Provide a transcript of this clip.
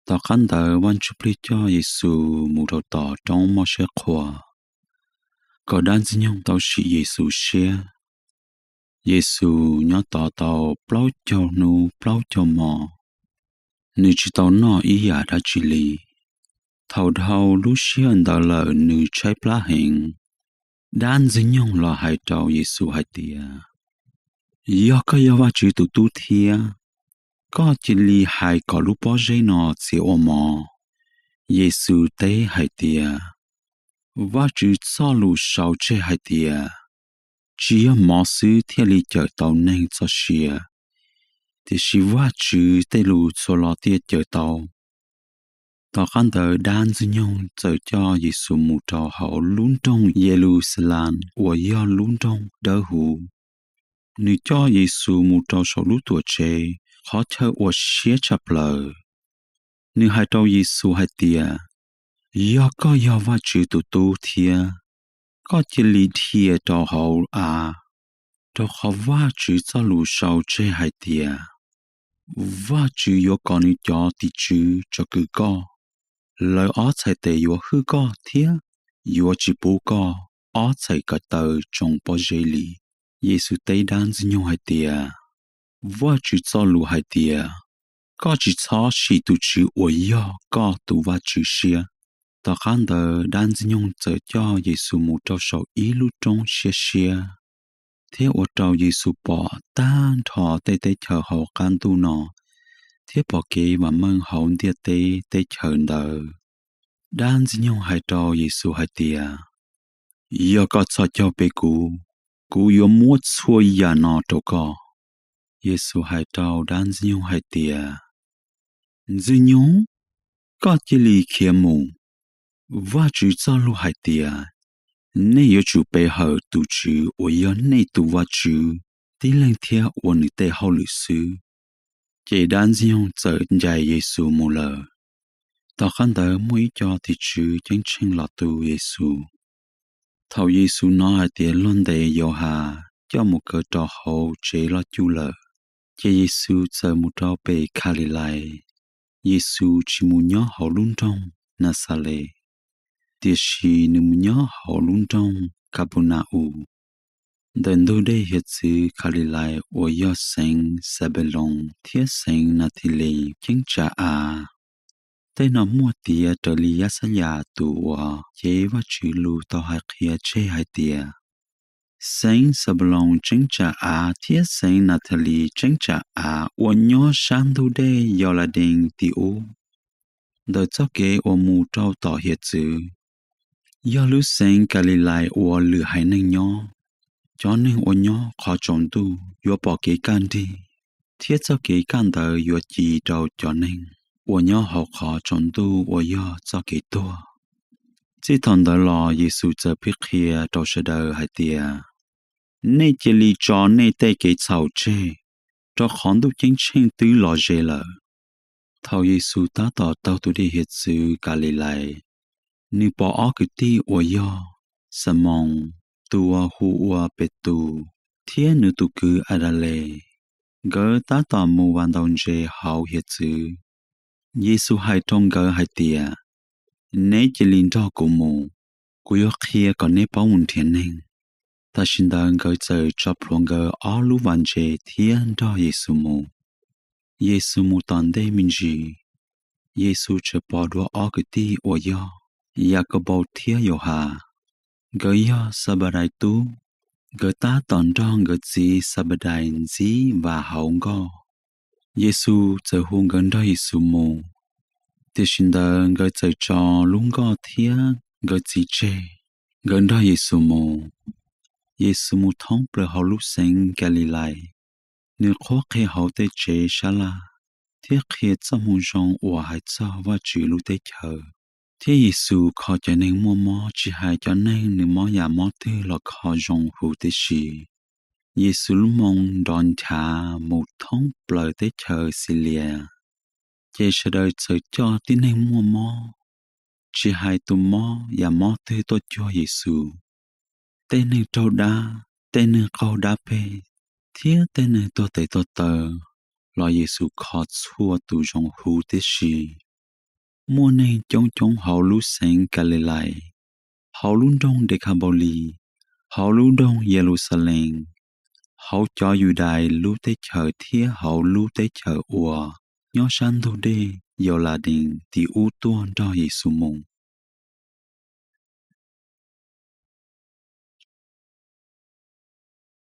Tom qab ntawd Vajtswv Plig coj Yexus mus rau tom roob Moj Seb Qhua, kom dab Ntxwg Nyoog tau sim Yexus siab. Yexus nyob tod tau plaub caug hnub plaub caug hmo, nws tsis tau noj ib yam dab tsi li. Thaum dhau lub sij hawm ntawd lawm nws tshaib plab heev. Dab Ntxwg Nyoog los hais rau Yexus hais tias, Yog koj yog Vajtswv tus Tub thiab, koj cia li hais kom lub pob zeb no txiav ua mov. Yexus teb hais tias, Vajtswv txoj lus sau tseg hais tias, Tsis yog mov xwb thiaj li cawm tau neeg txoj sia, tiam sis Vajtswv tej lus txhua lo tiaj cawm tau. Tom qab ntawd dab Ntxwg Nyoog txawm coj Yexus mus rau hauv lub nroog Yeluxalees uas yog lub nroog dawb huv. Nws coj Yexus mus rau saum lub Tuamtsev, qhov chaw uas siab tshaj plaws. Nws hais rau Yexus hais tias, Yog koj yog Vajtswv tus Tub thiab, koj cia li dhia rau hauv av, rau qhov Vajtswv txoj lus sau tseg hais tias, Vajtswv yuav kom nws cov tim tswv tsom kwm koj, lawv ob txhais tes yuav hwj koj thiab yuav tsis pub koj ob txhais ko taw tsoo pob zeb li. Yexus teb dab Ntxwg Nyoog hais tias, Vajtswv txoj lus hais tias, Koj tsis txhob sim tus Tswv uas yog koj tus Vajtswv siab. Tom qab ntawd dab Ntxwg Nyoog txawm coj Yexus mus rau saum ib lub roob siab siab, thiab ua rau Yexus pom tag nrho tej teb chaws hauv qab ntuj no thiab pom kev vam meej hauv ntiaj teb teb chaws ntawd. Dab Ntxwg Nyoog hais rau Yexus hais tias, Yog koj txhos caug pe kuv, kuv yuav muab txhua yam no rau koj. Yexus hais rau dab Ntxwg Nyoog hais tias, Ntxwg Nyoog, koj cia li khiav mus! Vajtswv txoj lus hais tias, Nej yuav tsum pe hawm tus Tswv uas yog nej tus Vajtswv tib leeg thiab ua nws tej hauj lwm xwb. Ces dab Ntxwg Nyoog txawm ncaim Yexus mus lawm. Tom qab ntawd muaj ib co tim tswv ceeb tsheej los tu Yexus. Thaum Yexus hnov hais tias luag ntes Yauhas coj mus kaw rau hauv tsev loj cuj lawm, ces Yexus txawm mus rau pem Kalilais. Yexus tsis mus nyob hauv lub nroog Naxales, tiam sis nws mus nyob hauv lub nroog Kapuna-us, ntawm ntug dej hiav txwv Kalilais uas yog xeev Xanpaloos thiab xeev Nathalis cheeb tsam av. Tej no muaj tiav raws li Yaxayas tus uas cev Vajtswv lus tau hais qhia tseg hais tias, Xeev Xanpaloos cheeb tsam av thiab xeev Nathalis cheeb tsam av uas nyob sab ntug dej Yauladees tim ub, ntawm txoj kev uas mus rau tom hiav txwv, yog lub xeev Kalilais uas lwm haiv neeg nyob. Cov neeg uas nyob qhov tsaus ntuj yuav pom kev kaj nrig, thiab txoj kev kaj ntawd yuav ci rau cov neeg uas nyob hauv qhov tsaus ntuj uas yog txoj kev tuag. Txij thaum ntawd los Yexus txawm piav qhia rau sawv daws hais tias, Nej cia li tso nej tej kev txhaum tseg, rau qhov ntuj ceeb tsheej twb los ze lawm. Thaum Yexus tab tom taug tus dej hiav txwv Kalilais, nws pom ob kwv tij uas yog Xamoos, tus uas hu ua Petus, thiab nws tus kwv Adales. Nkawd tab tom mus vas ntaus ntses hauv hiav txwv. Yexus hais rau nkawd hais tias, Neb cia li nrog kuv mus, kuv yuav qhia kom neb paub mus nrhiav neeg. Tam sim ntawd nkawd txawm tso plhuav nkawd ob lub vas ntses thiab nrog Yexus mus. Yexus mus tom ntej me ntsis, Yexus txawm pom dua ob kwv tij uas yog Yakaunpaus thiab Yauhas. Nkawd yog Xanpadais tub, nkawd tab tom nrog nkawd txiv Xanpadais ntxib vas hauv nkoj. Yexus txawm hu nkawd nrog Yexus mus, tiam sis ntawd nkawd txawm tso lub nkoj thiab nkawd txiv tseg, nkawd nrog Yexus mus. Yexus mus thoob plaws hauv lub xeev Kalilais, nws qhuab qhia hauv tej tsev sab laj thiab qhia txoj moo zoo uas hais txog Vajtswv lub teb chaws. Thiab Yexus kho cov neeg muaj mob tsis hais cov neeg nws mob yam mob twg los kho zoo huv tib si. Yexus lub moo nrov nchav mus thoob plaws teb chaws Xilias, ces sawv daws txawm coj tib neeg muaj mob, tsis hais tus mob yam mob twg tuaj cuag Yexus. Tej neeg raug dab, tej neeg qaug dab peg, thiab tej neeg tuag tes tuag taw los Yexus kho txhua tus zoo huv tib si. Muaj neeg coob coob hauv lub xeev Kalilais, hauv lub nroog Dekapaulis, hauv lub nroog Yeluxalees, hauv cov Yudais lub teb chaws thiab hauv lub teb chaws uas nyob sab ntug dej Yauladees tim ub tuaj nrog Yexus mus.